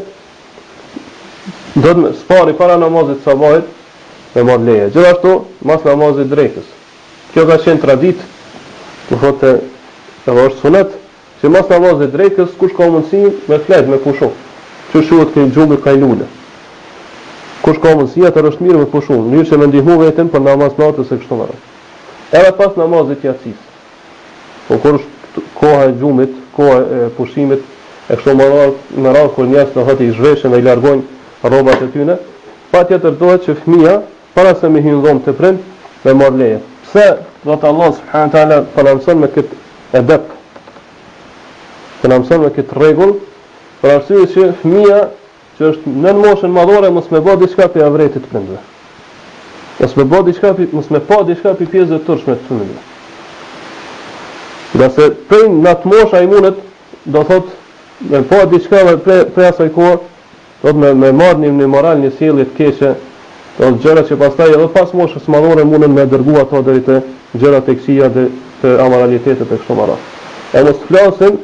do të së pari para namazit të sabahit me marr leje. Gjithashtu mas namazit drekës. Kjo ka qenë traditë, do thotë edhe është sunet Që mas namazit drekës kush ka mundësi me flejt me pushu. Që quhet ky gjumi kajlule. Kush ka mundësi atëherë është mirë me pushu, në mënyrë që me ndihmu veten për namaz natës e kështu me radhë. Edhe pas namazit jacisë. Po kur është koha e gjumit, koha e pushimit e kështu me radhë, me radhë kur njerëzit do thotë i zhveshin dhe i largojnë rrobat e tyre, patjetër duhet që fëmija para se me hy në dhomë te prind, me marr leje. Pse, thotë Allah subhanahu wa taala po na mëson me këtë edep, po na mëson me këtë rregull, për arsye që fëmija që është nën moshën madhore mos me bë diçka prej avretit të prindve. Mos me bë diçka, mos me pa diçka prej pjesëve të turpshme të prindve. Ngase prej në atë moshë ai mundet, do thot, me pa diçka dhe prej, prej asaj kohe Do të me, me marrë një, një moral, një sjellje të keqe, do të gjëra që pastaj edhe pas moshës madhore mundën me dërgu ato deri te gjërat e këqija dhe te amoralitetet e kështu me radhë. E mos të flasim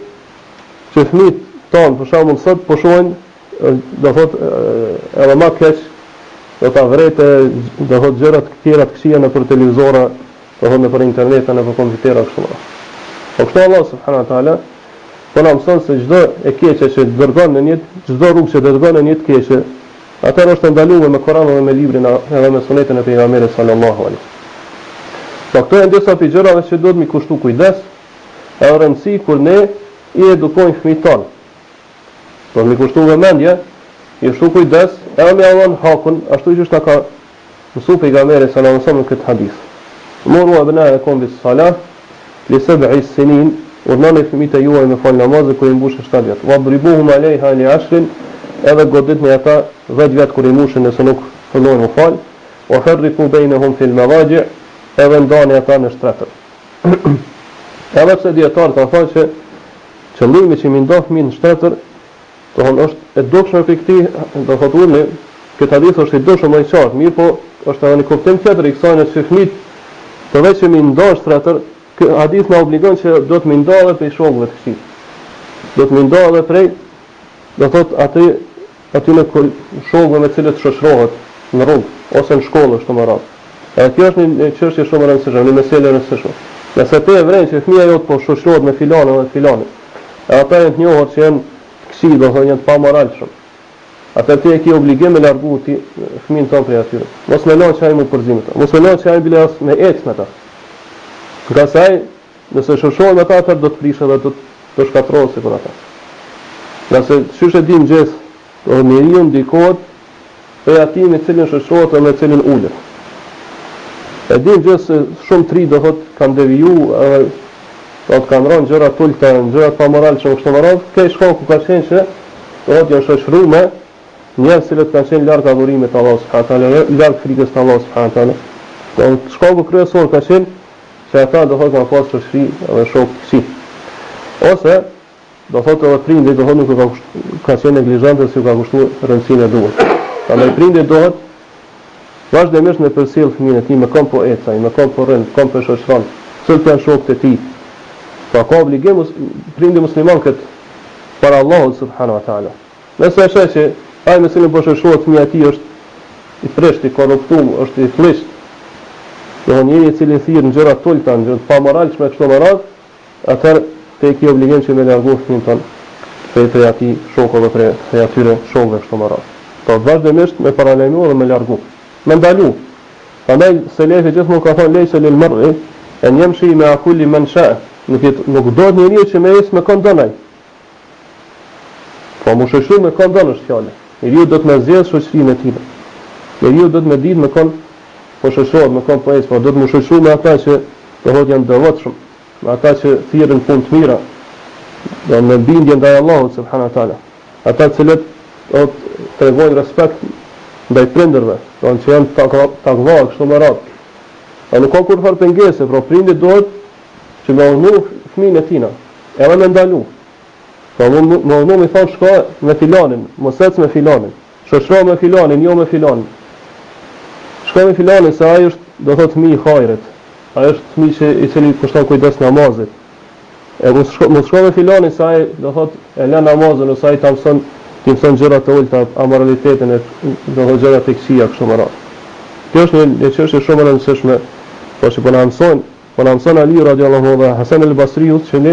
që fëmijët tanë, për shembull sot po shohin do thot edhe më keq, do të avrete, do thot gjëra të tjera të këqija nëpër televizora, do thot nëpër internet, nëpër kompjutera kështu me radhë. Po kështu Allah subhanahu wa taala po na mëson se çdo e keqe që dërgon në një çdo rrugë që dërgon në një të keqe, atëherë është e ndaluar me Kur'an dhe me librin edhe me sunetin e pejgamberit sallallahu alaihi wasallam. Po këto janë disa prej gjërave që duhet mi kushtu kujdes edhe rëndësi kur ne i edukojmë fëmijët tanë. Duhet mi kushtu vëmendje, mi kushtu kujdes edhe me ia dhënë hakun ashtu siç na ka Mësu pejgamberi sallallahu alejhi ve sellem në këtë hadith. Muru abna'akum bis salah li sab'i sinin, urdhëroni fëmijët e juaj me fal namazin kur i mbushin 7 vjet. Wadribuhum alejha li ashrin, edhe goditni ata 10 vjet kur i mbushin nëse nuk fillojnë mu fal. Wa farriqu bainahum fil madaji, edhe ndani ata në shtretër. Edhe pse dijetarët kanë thënë që qëllimi që mi nda fëmijët në shtretër Do thonë është e dukshme prej këtij, do thotë urdhni, këtë hadith është i dukshëm më i qartë, mirëpo është edhe një kuptim tjetër i kësaj që fëmijët përveç që mi nda shtretër, ky hadith na obligon që do të mi nda edhe prej shokëve të këqij. Do të mi nda edhe prej do thotë aty atyne shokëve me të cilët shoqërohet në rrugë ose në shkollë kështu me radhë. Edhe kjo është një, një çështje shumë e rëndësishme, një meselë e rëndësishme. Nëse ti e vren që fëmija jot po shoqërohet me filanin dhe filanin, E ata janë të njohur që janë të këqij, do thonë janë të pamoralshëm. Atëherë ti e ke obligim me largu ti fëmijën tënd prej atyre. Mos me lënë që ai mu përzi me ta. Mos me lënë që ai bile as me ecë me ta. Ngase ai, nëse shoqërohet me ta, atëherë do të prishet dhe do të shkatërrohet sikur ata. Ngase qysh e dimë gjithë, do të njeriu ndikohet prej atij me cilin shoqërohet dhe me cilin ulet. E dim gjithë se shumë të ri do thot kanë deviju edhe do thot kanë rënë gjëra të ulta, në gjëra të pamoralshme kështu me radhë, krejt shkaku ka qenë që do thot janë shoqëru me njerëz të cilët kanë qenë larg adhurimit të Allahut subhanahu teala, larg frikës të Allahut subhanahu teala. Do thot shkaku kryesor ka qenë që ata do thot kanë pas shoqëri dhe shokë të këqij. Ose Do thotë edhe prindi do thotë nuk e ka ka qenë neglizhent dhe s'ju ka kushtuar rëndësinë e duhur. Prandaj prindi duhet vazhdimisht me përcjell fëmijën e tij me kon po ecë ai, me kon po rrin, kon po e shoqëron, cilët janë shokët e tij. Pra ka obligim prindi musliman këtë para Allahut subhanahu wa taala. Nëse e sheh që ai me cilin po shoqërohet fëmija e tij është i prisht, i korruptum, është i flliqt, do thotë njeri i cili thirr në gjëra të ulta, në gjëra të pamoralshme kështu me radhë, Atëherë ti e ke obligim që me largu fëmijën tënd prej prej atij shoku dhe prej prej atyre shokëve kështu me radhë. Pra vazhdimisht me paralajmëru dhe me largu. Me ndalu. Prandaj selefi gjithmonë ka thënë lejse lil mar'i en yamshi ma'a kulli men sha'a. Nuk i nuk duhet njeriu që me ecë me kënd don ai. Po mu shoqëru me kënd don është fjala. Njeriu duhet me zgjedh shoqërinë e tij. Njeriu duhet me ditë me kënd po shoqërohet, me kënd po ecë, po duhet mu shoqëru me ata që do thotë janë të devotshëm, me ata që thirrin punë të mira, do me bindje ndaj Allahut subhanahu wa taala. Ata të cilët do të tregojnë respekt ndaj prindërve, do të që janë takva kështu me radhë. Po nuk ka kurrfarë pengese, pra prindi duhet që me urdhnu fëmijën e tina, edhe me ndalu. Pra me urdhnu me thonë shko me filanin, mos ec me filanin. Shoqëro me filanin, jo me filanin. Shko me filanin se ai është, do thotë fëmijë i hajrit. Ai është fëmijë që i cili kushton kujdes namazit. E mos shko, mos shko me filanin se ai, do thotë, e lën namazin ose ai ta mëson, t'i mëson gjëra të ulta, amoralitetin e do thotë gjëra të këqija kështu me radhë. Kjo është një, një çështje shumë e rëndësishme, po që po na mësojnë Po na mëson Aliu radiallahu anhu dhe Hasan el Basriu që ne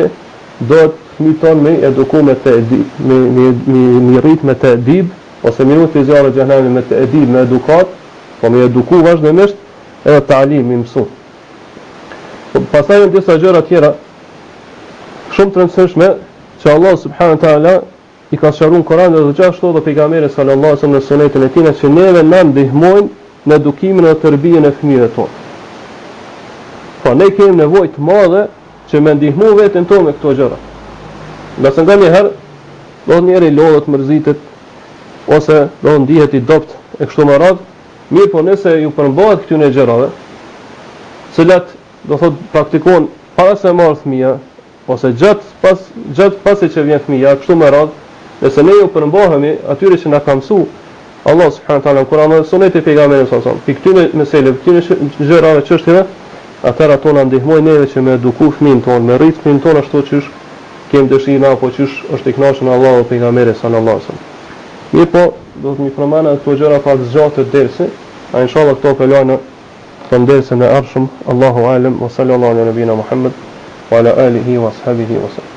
duhet fëmijët tonë me eduku me te'dib, me me me me rrit me te'dib ose me rujt prej zjarrit xhehenemit me te'dib, me edukat, po me eduku vazhdimisht edhe ta'lim, me mësu. Po pastaj janë disa gjëra tjera shumë të rëndësishme që Allah subhanahu wa taala i ka sqaruar në Kur'an dhe gjithashtu edhe pejgamberi sallallahu alajhi wasallam në sunetin e tij që neve na ndihmojnë në edukimin dhe tërbijen e fëmijëve tonë. Po ne kemi nevojë të madhe që me ndihmu veten tonë me këto gjëra. Ngase nganjëherë do të njeri lodhet, mërzitet ose do të ndihet i dobt e kështu me radhë, mirëpo nëse ju përmbahet këtyre gjërave, cilat do thot praktikohen para se me ardh fëmija, ose gjatë pas gjatë pasi që vjen fëmija, kështu me radhë, nëse ne ju përmbahemi atyre që na ka mësu Allah subhanahu wa taala në Kur'an dhe suneti i pejgamberit sallallahu alajhi wasallam, pi këtyre meseleve, këtyre gjërave, çështjeve, atëherë ato na ndihmojnë neve që me eduku fëmijën tonë, me rrit fëmijën tonë ashtu qysh kemi dëshirë apo qysh është i kënaqur Allahu dhe pejgamberi sallallahu alajhi wasallam. Mirëpo, do të m'i përmend këto gjëra pak zgjatet dersi, a inshallah këto po lajnë Në dersin e ardhshëm, Allahu alem, wa sallallahu ala nabina Muhammed, wa ala alihi wa ashabihi wa sallam.